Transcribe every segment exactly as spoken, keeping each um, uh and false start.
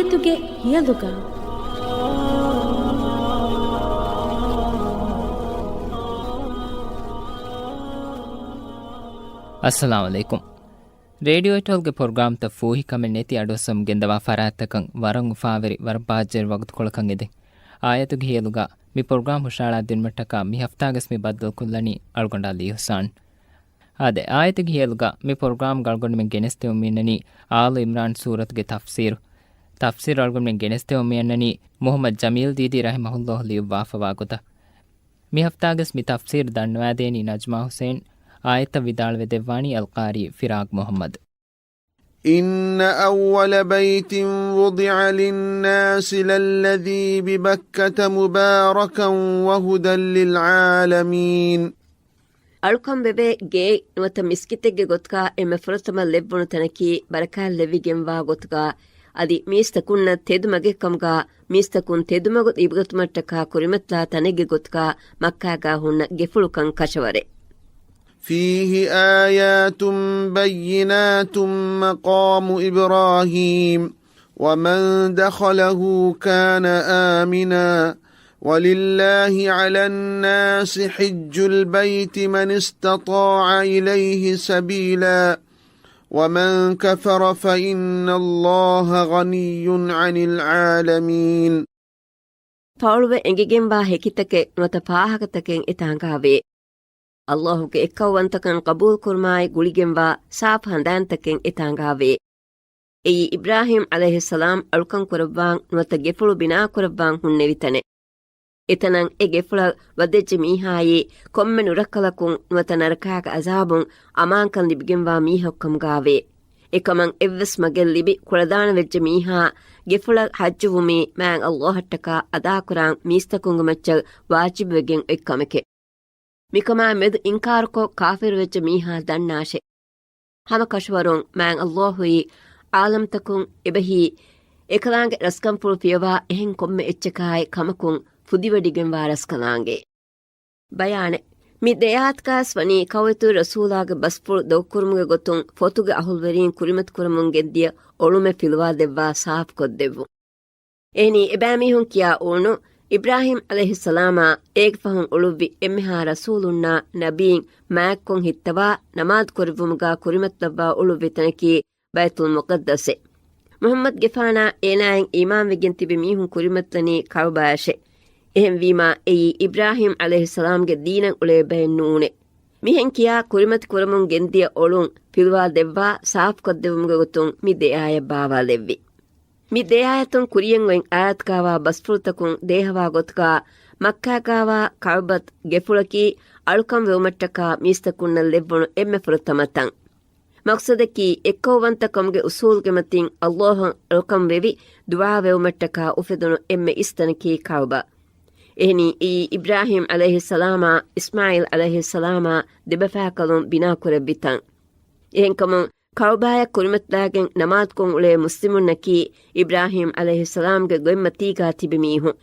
އާޔަތުގެ ހިޔަލުގަ. އައްސަލާމު ޢަލައިކުމް. ރޭޑިއޯ އެޓޯލްގެ ޕްރޮގްރާމްތައް ފޫހިކަމެއް ނެތި އަޑުއައްސަމުން ގެންދަވާ ފަރާތްތަކަށް ވަރަށް އުފާވެރި، ވަރަށް ބާއްޖަވެރި ވަގުތުކޮޅަކަށް އެދެން. އާޔަތުގެ ހިޔަލުގަ މި ޕްރޮގްރާމް ހުށައަޅާ ދިނުމަށްޓަކާ މި ހަފްތާގަސް މި ބައްދަލުކޮށްލަނީ އަޅުގަނޑާ ލީ ހުސާން. އާދެ، އާޔަތުގެ ހިޔަލުގަ މި ޕްރޮގްރާމްގަ އަޅުގަނޑުމެން ގެނެސްދެމުން މިއަންނަނީ އާލު އިމްރާން ސޫރަތުގެ ތަފްސީރު. ތަފްސީރު އަޅުގަނޑުމެން ގެނެސްދެމުން މިއަންނަނީ މުޙައްމަދު ޖަމީލް ދީދީ ރަޙިމަހުﷲ ލިޔުއްވާފަވާ ގޮތަށް. މި ހަފްތާގަސް މި ތަފްސީރު ދަންނަވާދޭނީ ނަޖްމާ ޙުސައިން، އާޔަތްތައް ވިދާޅުވެދެއްވާނީ އަލްޤާރީ ފިރާގް މުޙައްމަދު. إن أول بيت وضع للناس للذي ببكة مباركا وهدى للعالمين. އަޅުކަން ވެވޭ ގެއެއް ނުވަތަ މިސްކިތެއްގެ ގޮތުގަ އެންމެ ފުރަތަމަ ލެއްވުނު ތަނަކީ ބަރަކާތް ލެއްވިގެންވާ ގޮތުގަ، އަދި މީސްތަކުންނަށް ތެދު މަގެއްކަމުގަ، މީސްތަކުން ތެދުމަގު ލިބިގަތުމަށްޓަކާ ކުރިމަތިލާ ތަނެއްގެ ގޮތުގަ މައްކާގަ ހުންނަ ގެފުޅުކަން ކަށަވަރެއް. فيه آيات بينات مقام إبراهيم ومن دخله كان آمنا ولله على الناس حج البيت من استطاع إليه سبيلا ومن كفر فإن الله غني عن العالمين. ފައުޅުވެ އެނގިގެންވާ ހެކިތަކެއް ނުވަތަ ފާހަގަތަކެއް އެތާނގާވޭ. ﷲ ގެ އެއްކައުވަންތަކަން ޤަބޫލުކުރުމާއި ގުޅިގެންވާ ސާފު ހަނދާންތަކެއް އެތާނގާވޭ. އެއީ އިބްރާހީމް ޢަލައިހިއްސަލާމް އަޅުކަން ކުރައްވާން ނުވަތަ ގެފުޅު ބިނާކުރައްވާން ހުންނެވި ތަނެއް. އެތަނަށް އެ ގެފުޅަށް ވަދެއްޖެ މީހާއީ ކޮންމެ ނުރައްކަލަކުން ނުވަތަ ނަރަކާގެ ޢަޒާބުން އަމާންކަން ލިބިގެންވާ މީހަކުކަމުގާވޭ. އެކަމަށް އެއްވެސް މަގެއް ލިބި ކުޅަދާނަވެއްޖެ މީހާ ގެފުޅަށް ޙައްޖުވުމީ މާތް ﷲ އަށްޓަކާ އަދާކުރާން މީސްތަކުންގެ މައްޗަށް ވާޖިބުވެގެން އޮތް ކަމެކޭ. މިކަމާ މެދު އިންކާރުކޮށް ކާފިރުވެއްޖެ މީހާ ދަންނާށޭ. ހަމަ ކަށަވަރުން މާތް ﷲ އީ ޢާލަމްތަކުން އެބަހީ އެކަލާނގެ ރަސްކަންފުޅު ފިޔަވާ އެހެން ކޮންމެ އެއްޗަކާއި ކަމަކުން ފުދިވެޑިގެންވާ ރަސްކަލާނގެ. ބަޔާނެއް. މި ދެ އާޔަތުގަސް ވަނީ ކައުއިތުރު ރަސޫލާގެ ބަސްފުޅު ދޮގުކުރުމުގެ ގޮތުން ފޮތުގެ އަހުލުވެރީން ކުރިމަތިކުރަމުން ގެންދިޔަ އޮޅުމެއް ފިލުވާދެއްވާ ސާފުކޮށްދެއްވުން. އެހެނީ އެބައިމީހުން ކިޔާ އުޅުނު އިބްރާހީމް ޢަލައިހިއްސަލާމާ އޭގެ ފަހުން އުޅުއްވި އެންމެހާ ރަސޫލުންނާ ނަބީން މާތްކޮށް ހިއްތަވާ ނަމާދު ކުރެއްވުމުގާ ކުރިމަތިލައްވާ އުޅުއްވި ތަނަކީ ބައިތުލް މުޤައްދަސެއް. މުޙައްމަދުގެފާނާ އޭނާއިން އީމާންވެގެން ތިބި މީހުން ކުރިމަތިލަނީ ކަޢުބާއަށެ. އެހެންވީމާ، އެއީ އިބްރާހީމް ޢަލައިހިއްސަލާމްގެ ދީނަށް އުޅޭ ބައެއް ނޫނެ. މިހެން ކިޔާ ކުރިމަތި ކުރަމުން ގެންދިޔަ އޮޅުން ފިލުވާ ދެއްވާ ސާފުކޮށްދެއްވުމުގެ ގޮތުން މި ދެ އާޔަތް ބާވާލެއްވި. މި ދެ އާޔަތުން ކުރިޔަށް އޮތް އާޔަތުގާވާ ބަސްފުޅުތަކުން ދޭހަވާ ގޮތުގާ، މައްކާގާވާ ކަޢުބަތު ގެފުޅަކީ އަޅުކަން ވެވުމަށްޓަކާ މީސްތަކުންނަށް ލެއްވުނު އެންމެ ފުރަތަމަ ތަން. މަޤްޞަދަކީ، އެއްކައުވަންތަކަމުގެ އުޞޫލުގެ މަތިން ﷲ އަށް އަޅުކަން ވެވި ދުޢާ ވެވުމަށްޓަކާ އުފެދުނު އެންމެ އިސް ތަނަކީ ކަޢުބާ. އެހެނީ، އެއީ އިބްރާހީމް ޢަލައިހިއްސަލާމާ އިސްމާޢީލް ޢަލައިހިއްސަލާމާ ދެބަފާކަލުން ބިނާކުރެއްވި ތަން. އެހެންކަމުން، ކަޢުބާއަށް ކުރިމަތިލާގެން ނަމާދުކޮށް އުޅޭ މުސްލިމުންނަކީ އިބްރާހީމް ޢަލައިހިއްސަލާމްގެ ގޮތްމަތީގާ ތިބި މީހުން.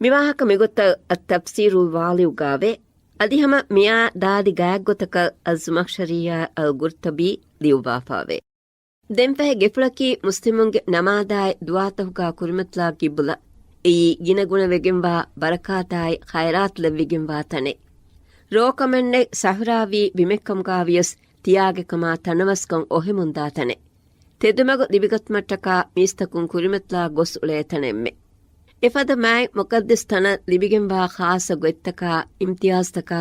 މިވާހަކަ މިގޮތަށް އައްތަފްސީރުލް ވާލިއުގާވޭ. އަދި ހަމަ މިއާ ދާދި ގާތްގޮތަކަށް އައްޒުމަޚްޝަރީއާ އަލްގުރްޠަބީ ލިޔުއްވާފާވޭ. ދެންފަހެ ގެފުޅަކީ މުސްލިމުންގެ ނަމާދާއި ދުޢާތަކުގާ ކުރިމަތިލާ ޤިބުލަ. އެއީ ގިނަގުނަވެގެންވާ ބަރަކާތާއި ޚައިރާތު ލެއްވިގެންވާ ތަނެއް. ރޯކަމެއްނެތް ސަޙުރާވީ ބިމެއްކަމުގާވިޔަސް ތިޔާގެކަމާ ތަނަވަސްކަން އޮހެމުންދާ ތަނެއް. ތެދުމަގު ލިބިގަތުމަށްޓަކާ މީސްތަކުން ކުރިމަތިލާ ގޮސް އުޅޭ ތަނެއްމެ. އެފަދަ މާތް މުޤައްދަސް ތަނަށް ލިބިގެންވާ ޚާއްޞަ ގޮތްތަކާ، އިމްތިޔާޒްތަކާ،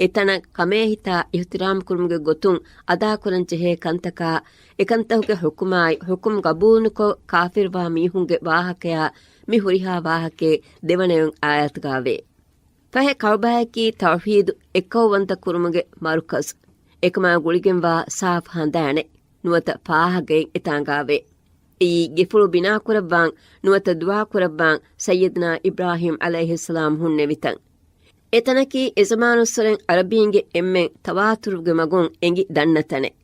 އެތަނަށް ކަމޭހިތާ އިޙްތިރާމްކުރުމުގެ ގޮތުން އަދާކުރަންޖެހޭ ކަންތަކާ، އެކަންތަކުގެ ޙުކުމާއި، ޙުކުމް ގަބޫލުނުކޮށް ކާފިރުވާ މީހުންގެ ވާހަކަޔާ މި ހުރިހާ ވާހަކައެއް ދެވަނައިން އާޔަތުގާވޭ. ފަހެ ކަޢުބާއަކީ ތައުޙީދު އެއްކައުވަންތަ ކުރުމުގެ މަރުކަޒު. އެކަމާ ގުޅިގެންވާ ސާފު ހަނދާނެއް ނުވަތަ ފާހަގައެއް އެތާނގާވޭ. އެއީ ގެފުޅު ބިނާކުރައްވާން ނުވަތަ ދުޢާކުރައްވާން ސައްޔިދުނާ އިބްރާހީމް ޢަލައިހިއްސަލާމް ހުންނެވިތަން. އެތަނަކީ އެޒަމާނުއްސުރެން ޢަރަބީންގެ އެންމެން ތަވާތުރުގެ މަގުން އެނގި ދަންނަ ތަނެއް.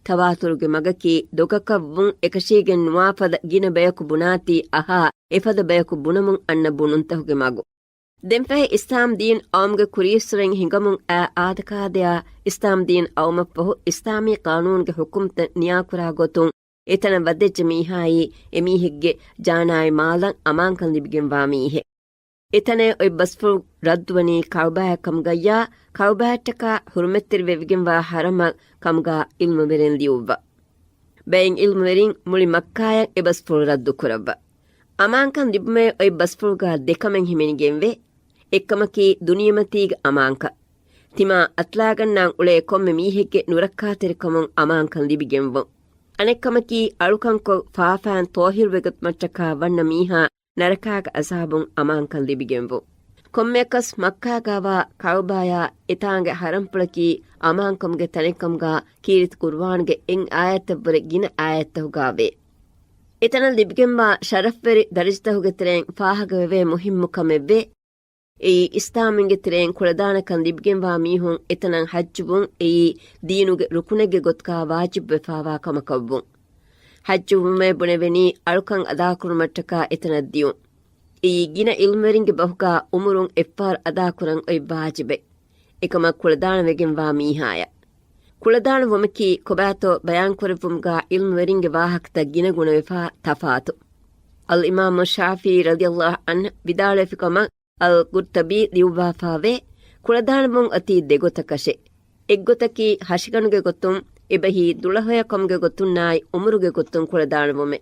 ތަވާތުރުގެ މަގަކީ ދޮގަކަށް ވުން އެކަށީގެން ނުވާފަދަ ގިނަ ބަޔަކު ބުނާތީ އަހާ އެފަދަ ބަޔަކު ބުނަމުން އަންނަ ބުނުންތަކުގެ މަގު. ދެންފަހެ އިސްލާމް ދީން އައުމުގެ ކުރީއްސުރެން ހިނގަމުން އައި އާދަކާދަޔާ އިސްލާމް ދީން އައުމަށްފަހު އިސްލާމީ ޤާނޫނުގެ ޙުކުމްތައް ނިޔާކުރާ ގޮތުން އެތަނަށް ވަދެއްޖެ މީހާއީ އެމީހެއްގެ ޖާނާއި މާލަށް އަމާންކަން ލިބިގެންވާ މީހެއް. އެތަނަށް އޮތް ބަސްފުޅު ރައްދުވަނީ ކައުބާއަށް ކަމުގައްޔާ، ކައުބާއަށްޓަކާ ޙުރުމަތްތެރިވެވިގެންވާ ޙަރަމަށް ކަމުގާ ޢިލްމުވެރިން ލިޔުއްވާ. ބައެއް ޢިލްމުވެރިން މުޅި މައްކާއަށް އެ ބަސްފުޅު ރައްދުކުރައްވާ. އަމާންކަން ލިބުމޭ އޮތް ބަސްފުޅުގާ ދެކަމެއް ހިމެނިގެންވޭ. އެއްކަމަކީ ދުނިޔެމަތީގެ އަމާންކަން. ތިމާ އަތުލާގަންނާން އުޅޭ ކޮންމެ މީހެއްގެ ނުރައްކާތެރިކަމުން އަމާންކަން ލިބިގެންވުން. އަނެއްކަމަކީ އަޅުކަންކޮށް ފާފައިން ޠާހިރުވެގަތުމަށްޓަކާ ވަންނަ މީހާ ނަރަކާގެ ޢަޒާބުން އަމާންކަން ލިބިގެންވުން. ކޮންމެއަކަސް މައްކާގާވާ ކައުބާޔާ އެތާނގެ ޙަރަމްޕުޅަކީ އަމާންކަމުގެ ތަނެއްކަމުގާ ކީރިތި ޤުރުއާންގެ އެއް އާޔަތަށްވުރެ ގިނަ އާޔަތްތަކުގާވޭ. އެތަނަށް ލިބިގެންވާ ޝަރަފްވެރި ދަރަޖަތަކުގެ ތެރެއިން ފާހަގަވެވޭ މުހިއްމު ކަމެއްވޭ. އެއީ އިސްލާމުންގެ ތެރެއިން ކުޅަދާނަކަން ލިބިގެންވާ މީހުން އެތަނަށް ޙައްޖުވުން އެއީ ދީނުގެ ރުކުނެއްގެ ގޮތުގާ ވާޖިބުވެފާވާ ކަމަކަށްވުން. ޙައްޖުވުމޭ ބުނެވެނީ އަޅުކަން އަދާކުރުމަށްޓަކާ އެތަނަށް ދިޔުން. އެއީ ގިނަ ޢިލްމުވެރިންގެ ބަހުގާ އުމުރުން އެއްފަހަރު އަދާކުރަން އޮތް ވާޖިބެއް. އެކަމަށް ކުޅަދާނަވެގެންވާ މީހާޔަށް. ކުޅަދާނަވުމަކީ ކޮބާތޯ ބަޔާންކުރެއްވުމުގާ ޢިލްމުވެރިންގެ ވާހަކަތައް ގިނަގުނަވެފާ ތަފާތު. އަލްއިމާމު ޝާފިޢީ ރަޟިޔަﷲ ޢަންހު ވިދާޅުވެފިކަމަށް އަލް ޤުރްޠުބީ ލިޔުއްވާފާވޭ، ކުޅަދާނަވުން އޮތީ ދެގޮތަކަށެ. އެއްގޮތަކީ ހަށިގަނޑުގެ ގޮތުން، އެބަހީ ދުޅަހޮޔަކަމުގެ ގޮތުންނާއި އުމުރުގެ ގޮތުން ކުޅަދާނަވުމެ.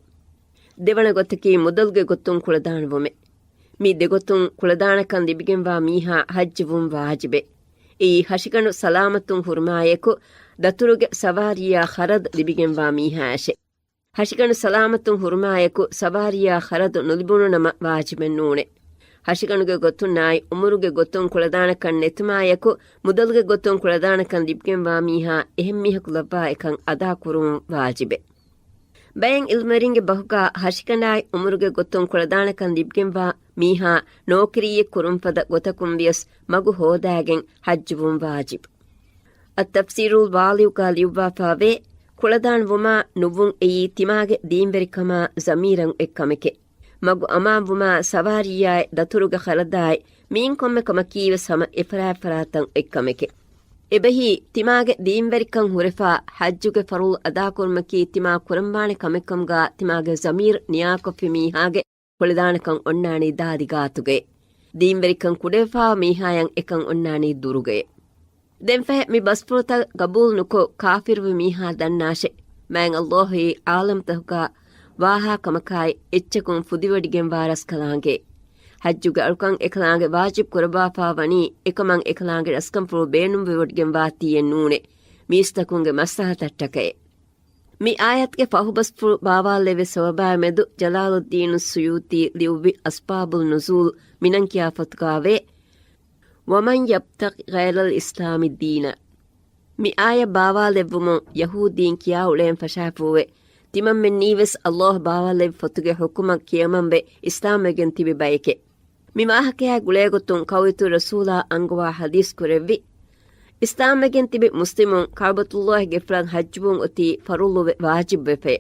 ދެވަނަ ގޮތަކީ މުދަލުގެ ގޮތުން ކުޅަދާނަވުމެ. މި ދެގޮތުން ކުޅަދާނަކަން ލިބިގެންވާ މީހާ ޙައްޖުވުން ވާޖިބެ. އެއީ ހަށިގަނޑު ސަލާމަތުން ހުރުމާއެކު، ދަތުރުގެ ސަވާރީއާ ޚަރަދު ލިބިގެންވާ މީހާއަށެ. ހަށިގަނޑު ސަލާމަތުން ހުރުމާއެކު ސަވާރީއާ ޚަރަދު ނުލިބުނުނަމަ ވާޖިބެއް ނޫނެ. ހަށިގަނޑުގެ ގޮތުންނާއި އުމުރުގެ ގޮތުން ކުޅަދާނަކަން ނެތުމާއެކު، މުދަލުގެ ގޮތުން ކުޅަދާނަކަން ލިބިގެންވާ މީހާ އެހެން މީހަކު ލައްވާ އެކަން އަދާކުރުން ވާޖިބެއް. ބައެއް ޢިލްމުވެރިންގެ ބަހުގާ ހަށިގަނޑާއި އުމުރުގެ ގޮތުން ކުޅަދާނަކަން ލިބިގެންވާ މީހާ ނޯކިރީއެއް ކުރުންފަދަ ގޮތަކުން ވިޔަސް މަގު ހޯދާގެން ޙައްޖުވުން ވާޖިބު. އައްތަފްސީރުލް ވާލިއުގާ ލިޔުއްވާފާވޭ، ކުޅަދާނަވުމާ ނުވުން އެއީ ތިމާގެ ދީންވެރިކަމާ ޒަމީރަށް އޮތް ކަމެކެ. މަގު އަމާންވުމާ ސަވާރީއާއި ދަތުރުގެ ޚަރަދާއި މިއިން ކޮންމެ ކަމަކީވެސް ހަމަ އެފަރާތްފަރާތަށް އޮތް ކަމެކެ. އެބަހީ، ތިމާގެ ދީންވެރިކަން ހުރެފާ ޙައްޖުގެ ފަރުޟު އަދާކުރުމަކީ ތިމާ ކުރަންވާނެ ކަމެއްކަމުގާ ތިމާގެ ޒަމީރު ނިޔާކޮށްފި މީހާގެ ކުޅަދާނަކަން އޮންނާނީ ދާދި ގާތުގައެ. ދީންވެރިކަން ކުޑަވެފާވާ މީހާޔަށް އެކަން އޮންނާނީ ދުރުގައެ. ދެންފަހެ މި ބަސްފުޅުތައް ގަބޫލު ނުކޮށް ކާފިރުވި މީހާ ދަންނާށެ، މާތް ﷲ އީ ޢާލަމްތަކުގާ ވާހާ ކަމަކާއި އެއްޗަކުން ފުދިވޮޑިގެންވާ ރަސްކަލާނގެ. ޙައްޖުގެ އަޅުކަން އެކަލާނގެ ވާޖިބު ކުރައްވާފާ ވަނީ، އެކަމަށް އެކަލާނގެ ރަސްކަންފުޅު ބޭނުންވެވޮޑިގެންވާތީއެއް ނޫނެ، މީސްތަކުންގެ މަސްލަހަތަށްޓަކައެ. މި އާޔަތުގެ ފަހުބަސްފުޅު ބާވާލެވި ސަބަބާމެދު ޖަލާލުއްދީނު ސުޔޫޠީ ލިޔުއްވި އަސްބާބުލް ނުޒޫލް މިނަން ކިޔާ ފޮތުގާވޭ، ومن يبتغ غير الإسلام دينا. މި އާޔަތް ބާވާލެއްވުމުން ޔަހޫދީން ކިޔާ އުޅޭން ފަށާފޫވެ، ތިމަންމެންނީވެސް ﷲ ބާވާލެއްވި ފޮތުގެ ޙުކުމަށް ކިޔަމަންވެ އިސްލާމްވެގެން ތިބި ބައެކެ. މި ވާހަކަޔާ ގުޅޭގޮތުން ކައުއިތުރު ރަސޫލާ އަންގަވާ ޙަދީޘް ކުރެއްވި، އިސްލާމްވެގެން ތިބި މުސްލިމުން ކަޢުބަތުﷲގެ ގެފުޅަށް ޙައްޖުވުން އޮތީ ފަރުޟުވެ ވާޖިބުވެފައެ.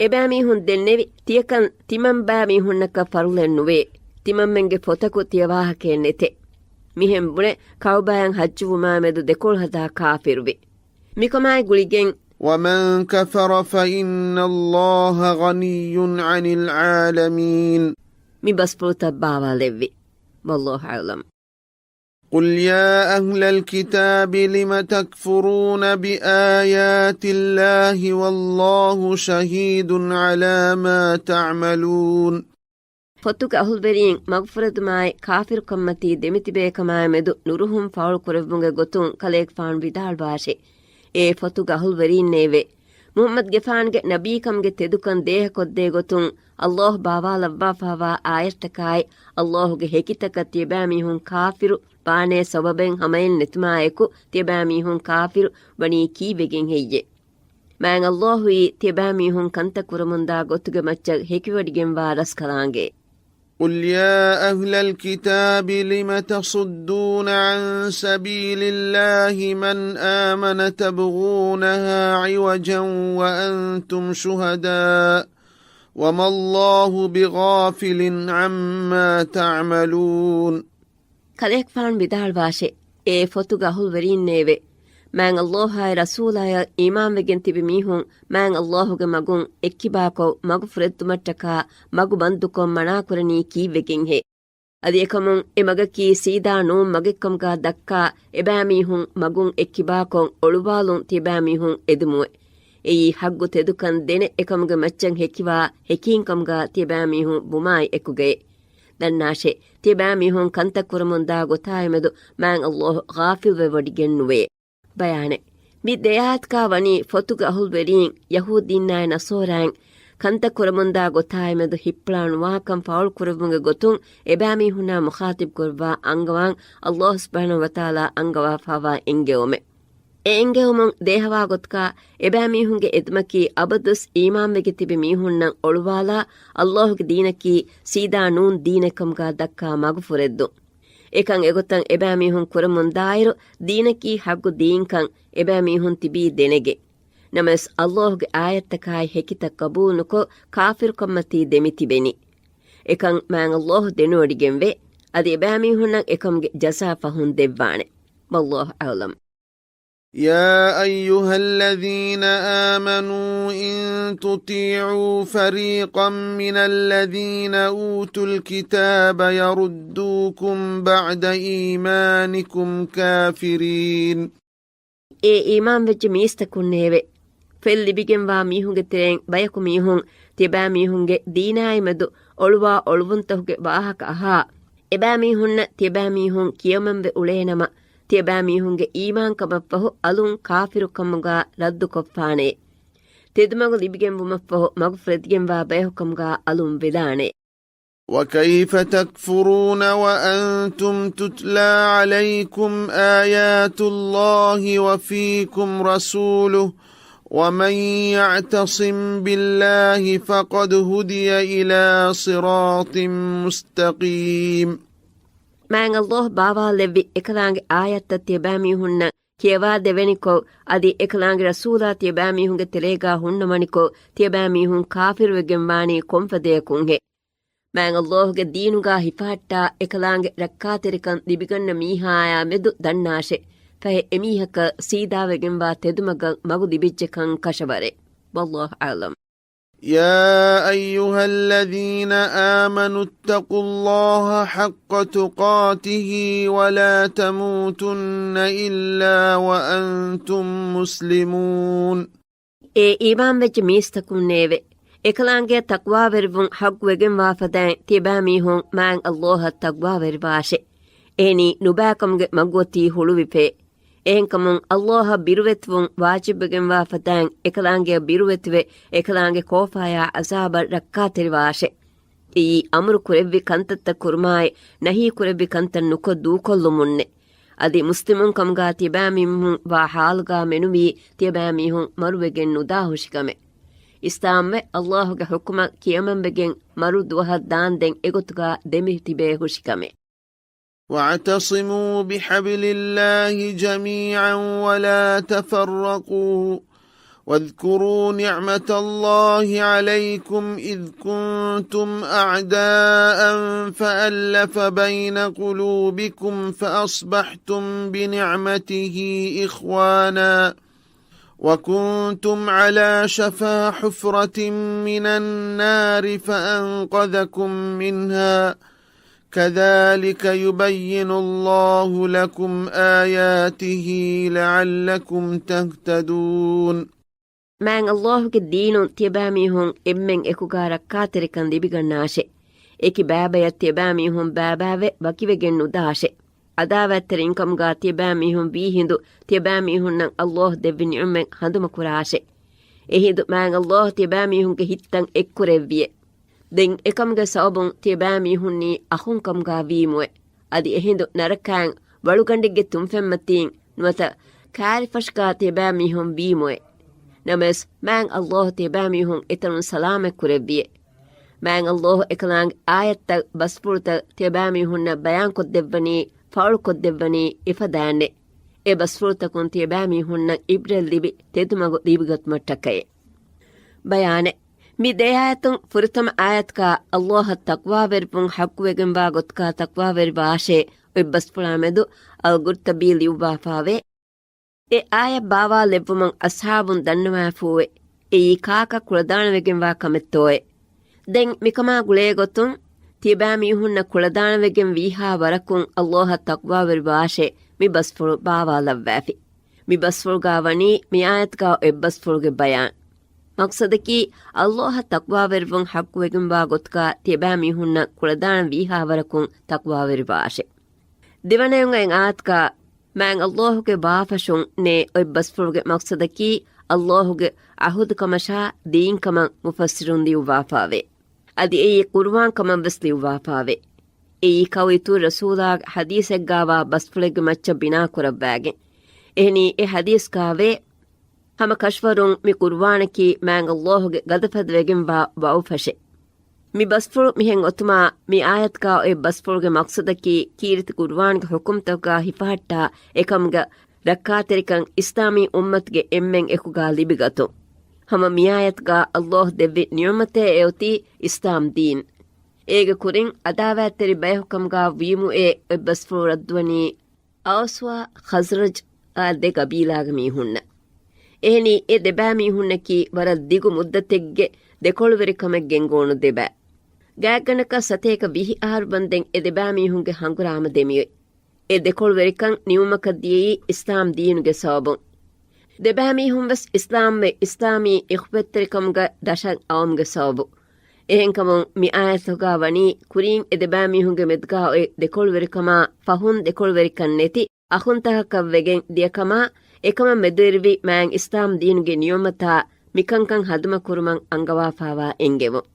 އެބައިމީހުން ދެންނެވި، ތިޔަކަން ތިމަން ބައިމީހުންނަކަށް ފަރުޟެއް ނުވޭ. ތިމަންމެންގެ ފޮތަކު ތިޔަ ވާހަކައެއް ނެތެ. މިހެން ބުނެ، ކަޢުބާއަށް ޙައްޖުވުމާމެދު ދެކޮޅު ހަދާ ކާފިރުވި. މިކަމާއި ގުޅިގެން، ومن كفر فإن الله غني عن العالمين. މި ބަސްފުޅުތައް ބާވާލެއްވި. والله أعلم. قل يا أهل الكتاب لم تكفرون بآيات الله والله شهيد على ما تعملون. ފޮތުގެ އަހުލުވެރީން މަގުފުރެދުމާއި ކާފިރުކަންމަތީ ދެމިތިބޭކަމާއިމެދު ނުރުހުން ފާޅުކުރެއްވުމުގެ ގޮތުން ކަލޭގެފާނު ވިދާޅުވާށޭ، އޭ ފޮތުގެ އަހުލުވެރީންނޭވެ! މުޙައްމަދުގެފާނުގެ ނަބީކަމުގެ ތެދުކަން ދޭހަކޮށްދޭ ގޮތުން ﷲ ބާވާލައްވާފާވާ އާޔަތްތަކާއި ﷲގެ ހެކިތަކަށް ތިޔަބައިމީހުން ކާފިރު ވާނޭ ސަބަބެއް ހަމައެއް ނެތުމާއެކު، ތިޔަބައިމީހުން ކާފިރު ވަނީ ކީއްވެގެން ހެއްޔެ؟ މާތް ﷲ އީ ތިޔަބައިމީހުން ކަންތައް ކުރަމުންދާ ގޮތުގެ މައްޗަށް ހެކިވޮޑިގެންވާ ރަސްކަލާނގެ. قل يا أهل الكتاب لم تصدون عن سبيل الله من آمن تبغونها عوجا وأنتم شهداء وما الله بغافل عما تعملون. ކަލޭގެފާނު ވިދާޅުވާށޭ، އޭ ފޮތުގެ އަހުލުވެރީންނޭވެ! މާތް ﷲ އާއި ރަސޫލާޔަށް އީމާންވެގެން ތިބި މީހުން މާތް ﷲ ގެ މަގުން އެއްކިބާކޮށް، މަގު ފުރެއްދުމަށްޓަކާ މަގު ބަންދުކޮށް މަނާކުރަނީ ކީއްވެގެންހޭ؟ އަދި އެކަމުން އެ މަގަކީ ސީދާ ނޫން މަގެއްކަމުގާ ދައްކާ، އެބައިމީހުން މަގުން އެއްކިބާކޮށް އޮޅުވާލުން ތިޔަބައިމީހުން އެދުމުވެ. އެއީ ޙައްގު ތެދުކަން ދެނެ އެކަމުގެ މައްޗަށް ހެކިވާ ހެކީންކަމުގާ ތިޔަބައިމީހުން ވުމާއި އެކުގައި. ދަންނާށޭ، ތިޔަބައިމީހުން ކަންތައް ކުރަމުންދާ ގޮތާއިމެދު މާތް ﷲ ޣާފިލްވެވޮޑިގެން ނުވޭ. ބަޔާނެއް. މި ދެ އާޔަތަކާ ވަނީ ފޮތުގެ އަހުލުވެރީން، ޔަހޫދީންނާއި ނަޞާރާއިން ކަންތައް ކުރަމުންދާ ގޮތާއިމެދު ހިއްޕުޅާނުވާކަން ފާޅުކުރެއްވުމުގެ ގޮތުން އެބައިމީހުންނާ މުޚާޠިބުކުރައްވާ އަންގަވާން ﷲ ސުބްޙާނަހޫ ވަތަޢާލާ އަންގަވާފާވާ އެންގެވުމެއް. އެ އެންގެވުމުން ދޭހަވާ ގޮތަކަށް އެބައިމީހުންގެ އެދުމަކީ އަބަދުވެސް އީމާންވެގެން ތިބި މީހުންނަށް އޮޅުވާލާ، ﷲ ގެ ދީނަކީ ސީދާ ނޫން ދީނެއްކަމުގާ ދައްކާ މަގު ފުރެއްދުން. އެކަން އެގޮތަށް އެބައިމީހުން ކުރަމުންދާއިރު، ދީނަކީ ޙައްގު ދީންކަން އެބައިމީހުން ތިބީ ދެނެގެން. ނަމަވެސް، ﷲ ގެ އާޔަތްތަކާއި ހެކިތައް ޤަބޫލުނުކޮށް، ކާފިރުކަންމަތީ ދެމިތިބެނީ. އެކަން މާތް ﷲ ދެނެވޮޑިގެންވޭ. އަދި އެބައިމީހުންނަށް އެކަމުގެ ޖަޒާ ފަހުން ދެއްވާނެ. والله أعلم. يا أيها الذين آمنوا إن تطيعوا فريقا من الذين أوتوا الكتاب يردوكم بعد إيمانكم كافرين. އޭ އީމާންވެއްޖެ މީސްތަކުންނޭވެ! ފެން ލިބިގެންވާ މީހުންގެ ތެރެއިން ބަޔަކު މީހުން ތިޔަބައިމީހުންގެ ދީނާއިމެދު އޮޅުވާ އޮޅުވުންތަކުގެ ވާހަކަ އަހާ، އެބައިމީހުންނަށް ތިޔަބައިމީހުން ކިޔަމަންވެ އުޅޭނަމަ، ތިޔަބައިމީހުންގެ އީމާންކަމަށްފަހު އަލުން ކާފިރުކަމުގާ ރައްދުކޮށްފާނެ. ތެދުމަގު ލިބިގެންވުމަށްފަހު މަގު ފުރެދިގެންވާ ބަޔަކުކަމުގާ އަލުން ވެލާނެ. وكيف تكفرون وأنتم تتلى عليكم آيات الله وفيكم رسوله ومن يعتصم بالله فقد هدي إلى صراط مستقيم. މާތް ﷲ ބާވާލެއްވި އެކަލާނގެ އާޔަތްތައް ތިޔަބައިމީހުންނަށް ކިޔަވާދެވެނިކޮށް، އަދި އެކަލާނގެ ރަސޫލާ ތިޔަބައިމީހުންގެ ތެރޭގާ ހުންނަވަނިކޮށް، ތިޔަބައިމީހުން ކާފިރުވެގެންވާނީ ކޮންފަދަޔަކުންހޭ؟ މާތް ﷲ ގެ ދީނުގާ ހިފަހައްޓާ އެކަލާނގެ ރައްކާތެރިކަން ލިބިގަންނަ މީހާޔާ މެދު ދަންނާށޭ. ފަހެ އެމީހަކަށް ސީދާވެގެންވާ ތެދުމަގަށް މަގު ލިބިއްޖެކަން ކަށަވަރޭ. والله أعلم. يا أيها الذين آمنوا اتقوا الله حق تقاته ولا تموتن إلا وأنتم مسلمون. އޭ އީމާންވެއްޖެ މީސްތަކުންނޭވެ! އެކަލާނގެއަށް ތަޤްވާވެރިވުން ޙައްޤުވެގެންވާފަދައިން ތިޔަބައިމީހުން މާތް ﷲ އަށް ތަޤްވާވެރިވާށޭ. އެހެނީ ނުބައިކަމުގެ މަގުއޮތީ ހުޅުވިފޭ. އެހެންކަމުން ﷲ އަށް ބިރުވެތިވުން ވާޖިބުވެގެންވާފަދައިން އެކަލާނގެއަށް ބިރުވެތިވެ، އެކަލާނގެ ކޯފާޔާ ޢަޒާބަށް ރައްކާތެރިވާށޭ. އެއީ އަމުރު ކުރެއްވި ކަންތައްތައް ކުރުމާއި، ނަހީ ކުރެއްވި ކަންތައް ނުކޮށް ދޫކޮށްލުމުންނޭ. އަދި މުސްލިމުން ކަމުގާ ތިޔަބައިމީހުން ވާ ޙާލުގާ މެނުވީ ތިޔަބައިމީހުން މަރުވެގެން ނުދާ ހުށިކަމެއް. އިސްލާމްވެ ﷲ ގެ ޙުކުމަށް ކިޔަމަންވެގެން މަރު ދުވަހަށް ދާންދެން އެގޮތުގާ ދެމިތިބޭ ހުށިކަމެއް. واعتصموا بحبل الله جميعا ولا تفرقوا واذكروا نعمة الله عليكم إذ كنتم أعداء فألف بين قلوبكم فأصبحتم بنعمته إخوانا وكنتم على شفا حفرة من النار فأنقذكم منها كذلك يبين الله لكم آياته لعلكم تهتدون. މާތް ﷲ ގެ ދީނުން ތިޔަބައިމީހުން އެންމެން އެކުގާ ރައްކާތެރިކަން ލިބިގަންނާށޭ. އެކި ބައިބަޔަށް ތިޔަބައިމީހުން ބައިބައިވެ ވަކިވެގެން ނުދާށޭ. ޢަދާވާތްތެރިންކަމުގާ ތިޔަބައިމީހުން ވީހިނދު، ތިޔަބައިމީހުންނަށް ﷲ ދެއްވި ނިޢުމަތް ހަނދުމަކުރާށޭ. އެހިނދު މާތް ﷲ ތިޔަބައިމީހުންގެ ހިތްތައް އެއްކުރެއްވިއޭ. ދެން އެކަމުގެ ސަބަބުން ތިޔަބައިމީހުންނީ އަޚުންކަމުގާ ވީމުވެ. އަދި އެހިނދު ނަރަކައިން ވަޅުގަނޑެއްގެ ތުންފަތްމަތީން ނުވަތަ ކާރިފަށުގާ ތިޔަބައިމީހުން ވީމުވެ. ނަމަވެސް، މާތް ﷲ ތިޔަބައިމީހުން އެތަނުން ސަލާމަތް ކުރެއްވިއޭ. މާތް ﷲ އެކަލާނގެ އާޔަތްތައް، ބަސްފުޅުތައް ތިޔަބައިމީހުންނަށް ބަޔާންކޮށްދެއްވަނީ، ފާޅުކޮށްދެއްވަނީ އެފަދައިންނޭ. އެ ބަސްފުޅުތަކުން ތިޔަބައިމީހުންނަށް ޢިބްރަތް ލިބި، ތެދުމަގު ލިބިގަތުމަށްޓަކައޭ. ބަޔާނެއް. މި ދެ އާޔަތުން ފުރަތަމަ އާޔަތަކާ ﷲ އަށް ތަޤްވާވެރިވުން ޙައްޤުވެގެންވާ ގޮތަކާ ތަޤްވާވެރިވާށޭ، އޮތް ބަސްފުޅާމެދު އަލްޤުރްޠުބީ ލިޔުއްވާފާވޭ. އެ އާޔަތް ބާވާލެއްވުމުން އަޞްޙާބުން ދަންނަވާފޫވެ، އެއީ ކާކަށް ކުޅަދާނަވެގެންވާ ކަމެއްތޯއޭ؟ ދެން މިކަމާ ގުޅޭގޮތުން ތިޔަބައިމީހުންނަށް ކުޅަދާނަވެގެން ވީހާ ވަރަކުން އައްލާހަށް ތަޤްވާވެރިވާށޭ މި ބަސްފުޅު ބާވާލައްވާފި. މި ބަސްފުޅުގާ ވަނީ މި އާޔަތުގާ އޮތް ބަސްފުޅުގެ ބަޔާން. މަޤްޞަދަކީ އައްލާހަށް ތަޤްވާވެރިވުން ޙައްޤުވެގެންވާ ގޮތުގާ ތިޔަބައިމީހުންނަށް ކުޅަދާނަ ވީހާވަރަކުން ތަޤްވާވެރިވާށޭ. ދެވަނައިން އައި އާޔަތުގާ މާތް އައްލާހުގެ ބާފަށުން ނޭ އޮތް ބަސްފުޅުގެ މަޤްޞަދަކީ އައްލާހުގެ ޢަހުދު ކަމަށާ ދީން ކަމަށް މުފައްސިރުން ލިޔުއްވާފާވޭ. އަދި އެއީ ޤުރުއާން ކަމަށް ވެސް ލިޔުއްވާފާވޭ. އެއީ ކައުއިތުރު ރަސޫލާގެ ޙަދީޘެއްގާވާ ބަސްފުޅެއްގެ މައްޗަށް ބިނާކުރައްވާގެން. އެހެނީ އެ ޙަދީޘްގާވޭ، ހަމަ ކަށަވަރުން މި ޤުރުއާނަކީ މާތް އައްލާހުގެ ގަދަފަދަވެގެންވާ ވައުފަށެއް. މި ބަސްފުޅު މިހެން އޮތުމާ، މި އާޔަތުގާ އޮތް ބަސްފުޅުގެ މަޤްޞަދަކީ ކީރިތި ޤުރުއާންގެ ޙުކުމްތަކުގާ ހިފަހައްޓާ އެކަމުގެ ރައްކާތެރިކަން އިސްލާމީ އުއްމަތުގެ އެންމެން އެކުގާ ލިބިގަތުން. ހަމަ މިއާޔަތުގާ އައްލާހު ދެއްވި ނިޢުމަތޭ އެއޮތީ އިސްލާމް ދީން. އޭގެ ކުރިން އަދާވާތްތެރި ބަޔަކު ކަމުގާ ވީމުއޭ އޮތް ބަސްފުޅު ރައްދުވަނީ އައުސްއާ ޚަޒްރަޖް އާ ދެ ގަބީލާގެ މީހުންނަށް. އެހެނީ އެ ދެބައިމީހުންނަކީ ވަރަށް ދިގު މުއްދަތެއްގެ ދެކޮޅުވެރިކަމެއް ގެންގުޅުނު ދެބަ. ގާތްގަނޑަކަށް ސަތޭކަ ވިހި އަހަރު ވަންދެން އެ ދެބައިމީހުންގެ ހަނގުރާމަ ދެމިއޮތް. އެ ދެކޮޅުވެރިކަން ނިމުމަކަށް ދިޔައީ އިސްލާމް ދީނުގެ ސަބަބުން. ދެބައިމީހުން ވެސް އިސްލާމްވެ، އިސްލާމީ އިޚްވަތްތެރިކަމުގެ ދަށަށް އައުމުގެ ސަބަބު. އެހެންކަމުން މި އާޔަތުގާ ވަނީ ކުރީން އެ ދެބައިމީހުންގެ މެދުގާ އޮތް ދެކޮޅުވެރިކަމާ ފަހުން ދެކޮޅުވެރިކަން ނެތި އަޚުންތަކަކަށް ވެގެން ދިޔަކަމާ، އެކަމަށް މެދުވެރިވި މާތް އިސްލާމް ދީނުގެ ނިޢުމަތާ މިކަންކަން ހަނދުމަކުރުމަށް އަންގަވާފާވާ އެންގެވުން.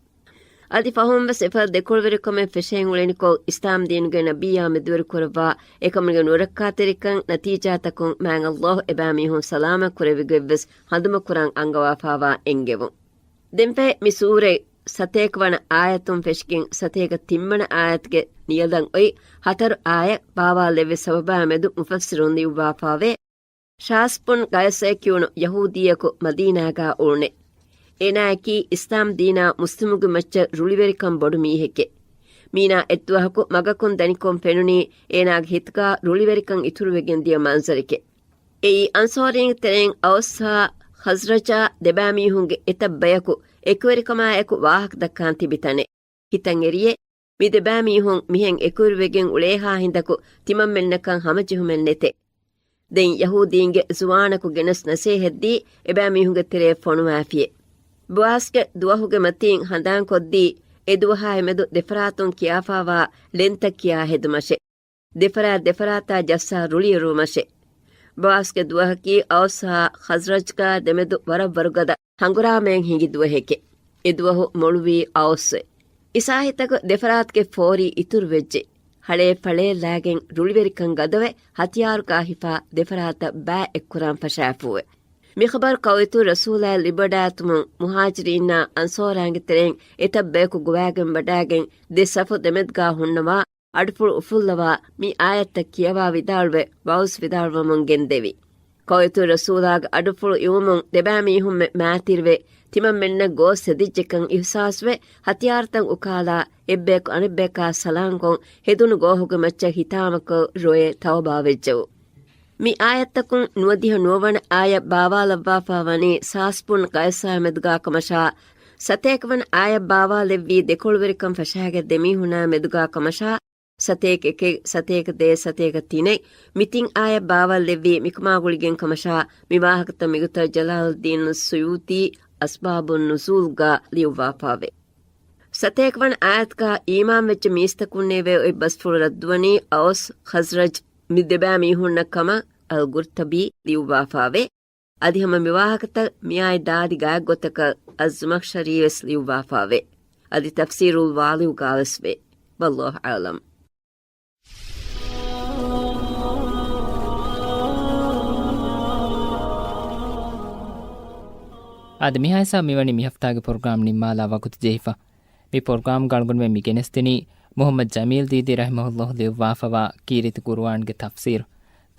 އަދި ފަހުން ވެސް އެފަދަ ދެކޮޅުވެރިކަމެއް ފެށޭން އުޅެނިކޮށް، އިސްލާމް ދީނުގެ ނަބިއްޔާ މެދުވެރިކުރައްވާ އެކަމުގެ ނުރައްކާތެރިކަން ނަތީޖާތަކުން މާތް އައްލާހު އެބައިމީހުން ސަލާމަތް ކުރެވިގޮތް ވެސް ހަނދުމަކުރަން އަންގަވާފާވާ އެންގެވުން. ދެންފަހެ މި ސޫރަތް ސަތޭކަވަނަ އާޔަތުން ފެށިގެން ސަތޭކަ ތިންވަނަ އާޔަތުގެ ނިޔަލަށް އޮތް ހަތަރު އާޔަތް ބާވާލެއްވި ސަބަބާމެދު މުފައްސިރުން ލިޔުއްވާފާވޭ، ޝާސް ބުން ޤައިސޭ ކިޔުނު ޔަހޫދީއަކު މަދީނާގާ އުޅުނެ. އޭނާއަކީ އިސްލާމް ދީނާ މުސްލިމުގެ މައްޗަށް ރުޅިވެރިކަން ބޮޑު މީހެކެ. މީނާ އެއްދުވަހަކު މަގަކުން ދަނިކޮށް ފެނުނީ އޭނާގެ ހިތުގާ ރުޅިވެރިކަން އިތުރުވެގެން ދިޔަ މަންޒަރެކެ. އެއީ އަންޞާރީންގެ ތެރެއިން އައުސްއާ ޚަޒްރަޖާ ދެބައިމީހުންގެ އެތައް ބަޔަކު އެކުވެރިކަމާއެކު ވާހަކަ ދައްކާން ތިބި ތަނެއް. ހިތަށް އެރިއޭ، މި ދެބައިމީހުން މިހެން އެކުވެރިވެގެން އުޅޭހާ ހިނދަކު ތިމަންމެންނަކަށް ހަމަޖެހުމެއް ނެތޭ. ދެން ޔަހޫދީންގެ ޒުވާނަކު ގެނެސް ނަސޭހަތްދީ އެބައިމީހުންގެ ތެރޭ ފޮނުވާފިޔޭ. ބޮއާޒްގެ ދުވަހުގެ މަތީން ހަނދާންކޮށްދީ އެ ދުވަހާއިމެދު ދެފަރާތުން ކިޔާފާވާ ޅެންތައް ކިޔާ ހެދުމަށެ. ދެފަރާތް ދެފަރާތާ ޖައްސާ ރުޅިއެރުވުމަށެ. ބޮއާޒްގެ ދުވަހަކީ އައުސްއާ ޚަޒްރަޖްގާ ދެމެދު ވަރަށް ވަރުގަދަ ހަނގުރާމައެއް ހިނގި ދުވަހެކެ. އެ ދުވަހު މޮޅުވީ އައުސްއެ. އިސާހިތަކު ދެފަރާތުގެ ފޯރި އިތުރުވެއްޖެ. ހަޅޭ ފަޅޭ ލާގެން ރުޅިވެރިކަން ގަދަވެ ހަތިޔާރުގާ ހިފާ ދެފަރާތަށް ބައި އެއްކުރާން ފަށާފޫވެ. މި ޚަބަރު ކައުއިތުރު ރަސޫލާއަށް ލިބިވަޑާއެތުމުން މުހާޖިރީންނާ އަންޞާރާންގެ ތެރެއިން އެތައް ބަޔަކު ގޮވާގެން ވަޑާގެން ދެ ސަފު ދެމެދުގާ ހުންނަވާ އަޑުފުޅު އުފުއްލަވާ މި އާޔަތްތައް ކިޔަވާ ވިދާޅުވެ ވަޢުޒު ވިދާޅުވަމުން ގެންދެވި. ކައުއިތުރު ރަސޫލާގެ އަޑުފުޅު އިވުމުން ދެބައިމީހުންމެ މާތިރިވެ، ތިމަންމެންނަށް ގޯސް ހެދިއްޖެކަން އިޙްސާސްވެ، ހަތިޔާރުތައް އުކާލާ އެއްބަޔަކު އަނެއްބަޔަކާ ސަލާންކޮށް ހެދުނު ގޯހުގެ މައްޗަށް ހިތާމަކޮށް ރޮއެ ތައުބާވެއްޖެއު. މި އާޔަތްތަކުން ނުވަދިހަ ނުވަވަނަ އާޔަތް ބާވާލައްވާފާ ވަނީ ސާސް ބުން ޤައިސާމެދުގާ ކަމަށާ، ސަތޭކަވަނަ އާޔަތް ބާވާލެއްވީ ދެކޮޅުވެރިކަން ފަށާގަތް ދެމީހުނާ މެދުގާ ކަމަށާ، ސަތޭކަ އެކެއް، ސަތޭކަ ދޭއް، ސަތޭކަ ތިނެއް މި ތިން އާޔަތް ބާވާލެއްވީ މިކަމާގުޅިގެން ކަމަށާ، މި ވާހަކަތައް މިގޮތަށް ޖަލާލުއްދީނު ސުޔޫޠީ އަސްބާބުން ނުޒޫލްގާ ލިޔުއްވާފާވޭ. ސަތޭކަވަނަ އާޔަތުގާ އީމާންވެއްޖެ މީސްތަކުންނޭވެ އޮތް ބަސްފުޅު ރައްދުވަނީ އައުސް ޚަޒްރަޖް މި ދެބައި މީހުންނަށް ކަމަށް އަލްގުރްޠަބީ ލިޔުއްވާފާވޭ. އަދި ހަމަ މިވާހަކަތައް މިއާއި ދާދި ގާތްގޮތަކަށް އައްޒުމަޚްޝަރީވެސް ލިޔުއްވާފާވޭ. އަދި ތަފްސީރުލް ވާލިއުގާވެސް ވޭ. ވައްލާހު އަޢުލަމް. އާދެ، މިހާހިސާބަށް މިވަނީ މިހަފްތާގެ ޕްރޮގްރާމް ނިންމާލާ ވަގުތު ޖެހިފަ. މި ޕްރޮގްރާމްގަ އަޅުގަނޑުމެން މި ގެނެސްދިނީ މުޙައްމަދު ޖަމީލް ދީދީ ރަޙިމަހުﷲ ލިޔުއްވާފަވާ ކީރިތި ޤުރުއާންގެ ތަފްސީރު.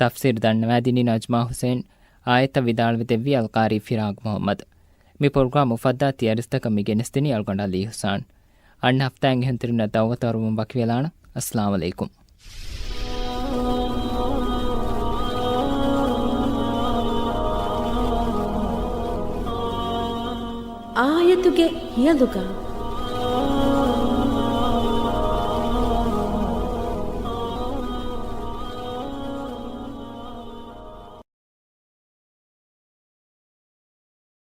ތަފްސީރު ދަންނަވާދިނީ ނަޖްމާ ޙުސެން، އާޔަތްތައް ވިދާޅުވެދެއްވީ އަލްޤާރީ ފިރާގް މުޙައްމަދު. މި ޕްރޮގްރާމް އުފައްދާ ތިޔަރިސްތަކަށް މި ގެނެސްދިނީ އަޅުގަނޑު އަލީ ޙުސާން. އަންނަ ހަފްތާއިން އެހެން ތިރިންނަށް ދައުވަތު އަރުވުން ވަކިވެލާނަން. އައްސަލާމު ޢަލައިކުމް. އާއިލަތުގެ ހިޔަލުގަ